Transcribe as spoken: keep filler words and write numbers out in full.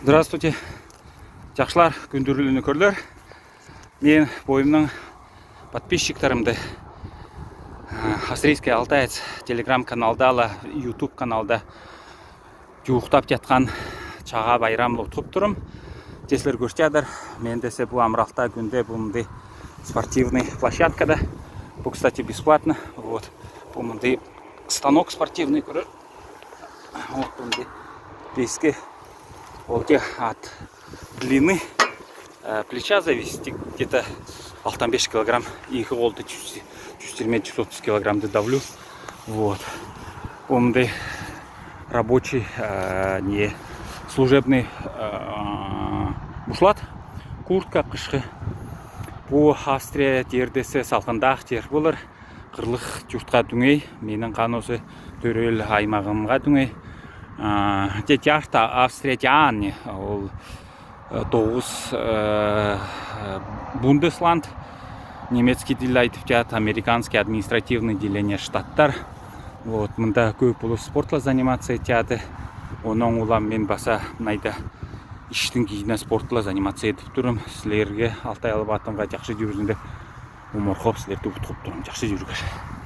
Здравствуйте, чахсылар, күүндүрлү нөкерлер. Мен бойымның подписчиктарымды, а, Австрийский алтаец Telegram каналда ла YouTube каналда чуухтап чатхан Чагаа байрамла утхуп турам. Че силер көрче чадар, мен десе бу амыралтаа күүнде бу мындый спортивный площадкада. Бу, кстати, бесплатно. Вот. Бу мындый станок спортивный, көрер. Вот, бу мындый диски. Ол те от длины, э, плеча зависит, где-то алтан беш килограмм, эки колды чуз, чуз йирми, чуз отуз килограммды давлю. Вот. Бу мындый рабочий, э, не, служебный, э, бушлат, куртка кышкы. Бу Австрия тер десе салкындаах тер болар. Кырлых чуртка дүңэй, менің канаус төрел аймағымға дүңэй. А, те чарта Австрия чаан, ол, э, тоғыс, э, Бундесланд, немецкий тилде айтып чаат, американский административный деление штаттар. Вот, мында көөп улус спортла заниматься этче чаады. Онан улам мен баса мынайда иштің киине спортла заниматься этип турам. Силерге, Алтай Албатымға чахсы чүүрзин деп омархоп, силерди утхуп турам. Чахсы чүүргер.